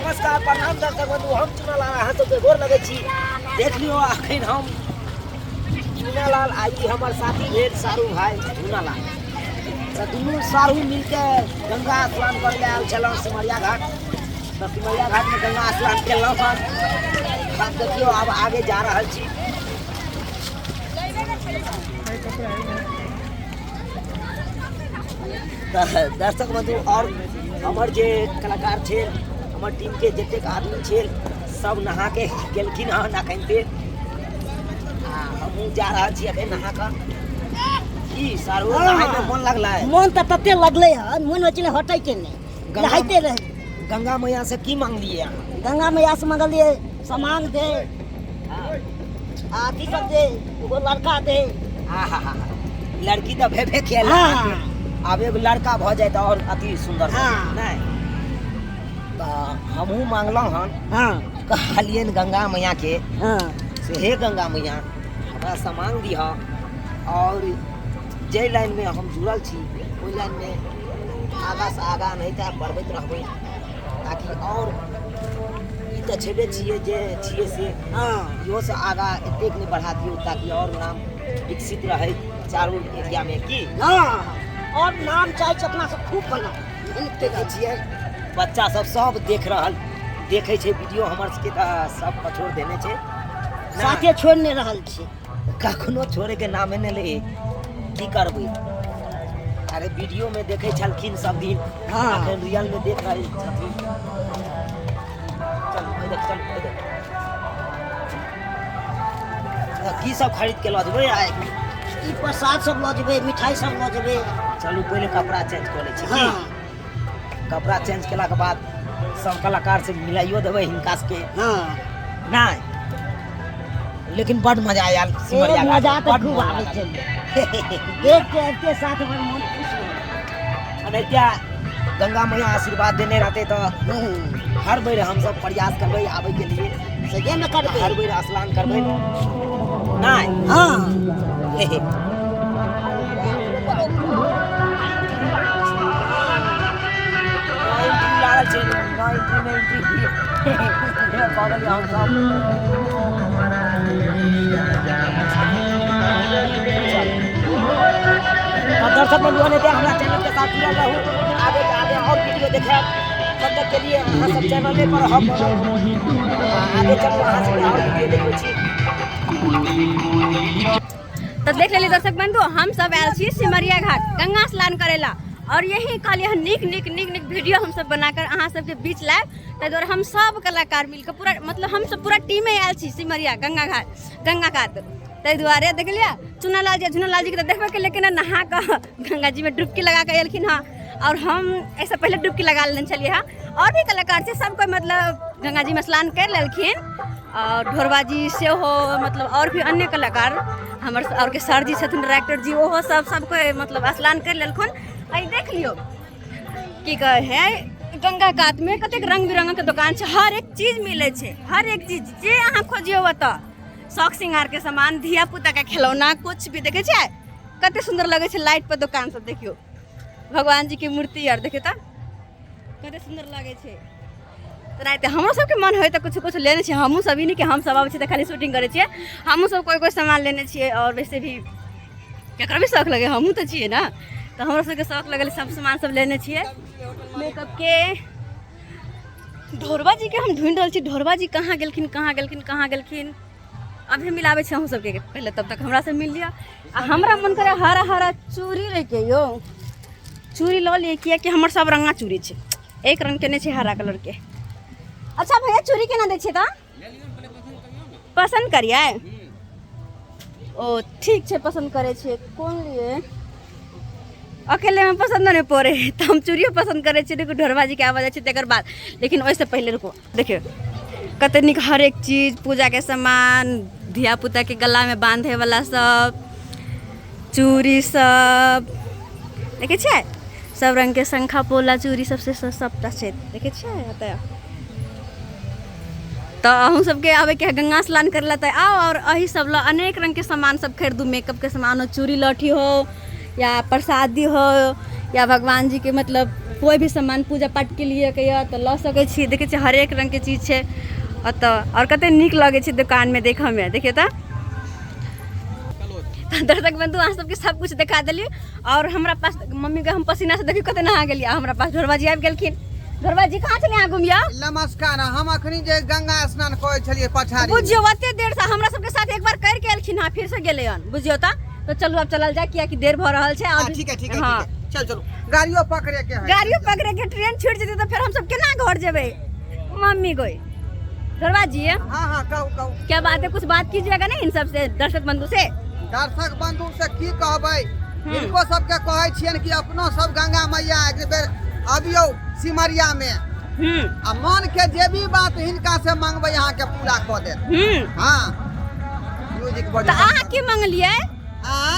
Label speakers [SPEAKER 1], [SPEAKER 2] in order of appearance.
[SPEAKER 1] नमस्कार, प्रणाम दर्शक बंधु, हम चुनालाल अहाँ सबके गोर लगै छी। देख लियौ, अखन हम चुनालाल आ ई हमर साथी भेल सारू भाई झुनालाल, तऽ दुनू सारू मिलके गंगा स्नान करै लए आयल छलहुँ सिमरिया घाट। तऽ सिमरिया घाटमे गंगा स्नान केलहुँ हन। आब देखियौ, आब आगे जा रहल छी। तऽ दर्शक बंधु, आओर हमर जे कलाकार छै, हमर टीमके जतेक आदमी छै, सब नहाके गेलखिन हन अखन ते, आ हमहूँ जा रहल छी अखन नहा कऽ। की सारू, नहायमे मन लगलै?
[SPEAKER 2] मन तऽ तते लगलै हन, मन होइ छै हटै के नहि, नहाइते रही।
[SPEAKER 1] गंगा मैया से की मांगलियै अहाँ?
[SPEAKER 2] गंगा मैया से मंगलियै सामान दे, आ अथी सब दे, एगो लड़का दे।
[SPEAKER 1] आहा, लड़की तऽ भेबे कयल, आब एगो लड़का भऽ जाय तऽ आओर अति सुन्दर। नहि तऽ हमहूँ मांगलहुँ हन। कहलियनि गंगा मैया के से हे गंगा मैया, हमरा सामान दिह आओर जाहि लाइनमे हम जुड़ल छी ओहि लाइनमे आगासँ आगा नहि तऽ बढ़बैत रहबै, ताकि आओर ई तऽ छेबे छियै जे छियै से इहोसँ आगाँ एतेक नहि बढ़ा दियौ, ताकि आओर नाम विकसित रहै चारू एरियामे। की
[SPEAKER 2] हँ, आओर नाम चाहै छी अपना सब खूब बना।
[SPEAKER 1] देखै छियै, बच्चा सब सब देख रहल, देखै छै वीडियो हमर सबके, तऽ सब पछोड़ देने छै।
[SPEAKER 2] साथे छोड़ि नहि रहल छै।
[SPEAKER 1] कखनो छोड़ैके नामे नहि ले। की करबै, अरे वीडियो में देखै छलखिन सब दिन, अखन रियल में देख रहल छथिन। चलू इधर, चलू इधर। तऽ की सब खरीद के लऽ जेबै आइ?
[SPEAKER 2] ई प्रसाद सब लऽ जेबै, मिठाई सब लऽ जेबै।
[SPEAKER 1] चलू, पहिले कपड़ा चेंज कऽ लै छी। की कपड़ा चेंज केलाके बाद सब कलाकार से मिलाइयो देबै हिनका सबके। नहि, लेकिन बड मजा आयल सिमरिया घाट।
[SPEAKER 2] मजा तऽ
[SPEAKER 1] बड
[SPEAKER 2] खूब
[SPEAKER 1] मोन
[SPEAKER 2] आबै
[SPEAKER 1] लागल।
[SPEAKER 2] छै, देख के आबिते साथ बड़ मन खुश हो गेल।
[SPEAKER 1] एनाहिते गंगा मैया आशीर्वाद देने रहते तऽ हर बेर हमसब प्रयास करबै आबै के लिए।
[SPEAKER 2] सही ने करबै।
[SPEAKER 1] हर बेर स्नान करबै नहि?
[SPEAKER 2] हँ।
[SPEAKER 1] एंट्री लागल छै, नो एंट्री मे एंट्री भऽ गेलियै हमसब। तऽ दर्शक बंधु, एनाहिते हमरा चैनल के साथ जुड़ल रहू। आगे के आगे और वीडियो देखायब। तब तक के लिए अहाँ सब चैनले पर रहब बनल। आ आगे चलू, अहाँ सबके और वीडियो देखबै छी।
[SPEAKER 3] तऽ देख लेली दर्शक बंधु, हम सब आयल छी सिमरिया घाट गंगा स्नान करेला और यही कहलियै हन नीक नीक नीक नीक वीडियो हम सब बनाकर अहाँ सबके बीच लायब। ताहि दुआरे हम सब कलाकार मिलके पूरा, मतलब हम सब पूरा टीमे आयल छी सिमरिया गंगा घाट, गंगा कात। ताहि दुआरे देखलियै चुनालाल जी, झुनालाल जी के तऽ देखबे केलियै केना नहा कऽ गंगा जी में डुबकी लगा कऽ एलखिन हँ, और हम एहिसँ पहिले डुबकी लगा लेने छलियै हँ। और भी कलाकार छै, सब कोइ मतलब गंगा जी में स्नान करि लेलखिन, और ढोरबा जी सेहो, मतलब और भी अन्य कलाकार हमर और के सर जी छथिन, डायरेक्टर जी, ओहो सब सब कोइ मतलब स्नान करि लेलखुन। आ ई देख लियौ, की कहै है, गंगा कात में कतेक रंग बिरंगक दोकान छै, हर एक चीज मिलै छै, हर एक चीज जे अहाँ खोजियौ ओतऽ, शौक श्रृंगार के सामान, धिया पुता के खिलौना, कुछ भी। देखै छियै कते सुन्दर लगै छै लाइट पर दोकान सब। देखियौ भगवान जी के मूर्ति आर, देखियौ तऽ कते सुन्दर लगै छै। तेनाहिते हमरो सबके मन होइ तऽ किछु किछु लेने छियै हमहूँ सब। ई नहि कि हम सब अबै छियै तऽ खाली शूटिंग करै छियै, हमहूँ सब कोइ कोइ सामान लेने छियै। आओर वैसे भी केकरो भी शौक लगै, हमहूँ तऽ छियै ने, तऽ हमरो सबके शौक लगल, सब सामान सब लेने छियै मेकअपके। ढोरबा जीके हम ढूँढि रहल छी, ढोरबा जी कहाँ गेलखिन, कहाँ गेलखिन, कहाँ गेलखिन? अभी मिलाबै छी अहूँ सबके, पहिले तब तक हमरा से मिल लिअ। आ हमरा मन करे हरा हरा चूड़ी लैके यौ, चूड़ी लऽ लिअ, किएकि हमर सब रंगा चूड़ी छै, एक रंग के नहि छै हरा कलर के। अच्छा भैया, चूड़ी केना दै छियै? तऽ पसन्द करियै। ओ ठीक छै, पसन्द करै छियै। कोन लिए? अकेलेमे पसन्द नहि पड़े तऽ हम चूड़ियो पसन्द करै छियै। देखू, ढोरबा जीके आवाज जाइ छै तकर बाद, लेकिन ओहिसँ पहिले रुकू। देखियौ कते नीक हरेक चीज, पूजाके सामान, धिया पुताके गलामे बाँधेवला सब चूड़ी सब देखै छियै, सब रङ्गके शंखा पोला चूड़ी सब से सबटा छै। देखै छियै एतऽ। तऽ अहूँ सबके आबैके है गंगा स्नान करै लए तऽ आउ और एहि सब लए अनेक रङ्गके सामान सब खरीदू, मेकअपके सामान हो, चूड़ी लहठी हो या प्रसादी हो या भगवान जी के मतलब कोई भी सामान पूजा पाठ के लिए के यऽ तऽ लऽ सकै छी। देखै छियै हरेक रंग के चीज छै ओतऽ और कते नीक लगै छै दुकान में देखऽ में। देखियौ तऽ दर्शक बंधु अहाँ सबके सब कुछ देखा देलियै। और हमरा पास मम्मी के हम पसीना से देखियौ कते नहा गेलियै। हमरा पास ढोरबा जी आबि गेलखिन। ढोरबा जी कहाँ छलियै अहाँ घुमियौ?
[SPEAKER 4] नमस्कार, हम अखनी जे गंगा स्नान करै छलियै पछाड़ी।
[SPEAKER 3] बुझियौ ओते देर से हमरा सबके साथ एक बार कर के एलखिन हँ, फिर से गेलै हन बुझियौ तऽ। तो चलू अब चलल जाय कियाकि देर भऽ रहल छै।
[SPEAKER 4] और ठीक है ठीक है, हाँ। ठीक है, चल चलू, गाड़ियो पकड़े के है।
[SPEAKER 3] गाड़ियो पकड़े के ट्रेन छूट जेतै तऽ फेर हम सब केना घर जेबै मम्मी गोई। ढोरबा जी।
[SPEAKER 4] हाँ हाँ कहू कहू।
[SPEAKER 3] क्या बात है, कुछ बात कीजिएगा ना इन सब से, दर्शक बंधु से?
[SPEAKER 4] दर्शक बंधु से की कहबै, हिनको सबके कहै छियनि कि अपनो सब गंगा मैया एक बेर अबियौ सिमरिया में आ मन के जे भी बात हिनका से मांगबै अहाँ के पूरा कऽ देत। हाँ म्यूजिक
[SPEAKER 3] तऽ अहाँ की मंगलियै?
[SPEAKER 4] आँय?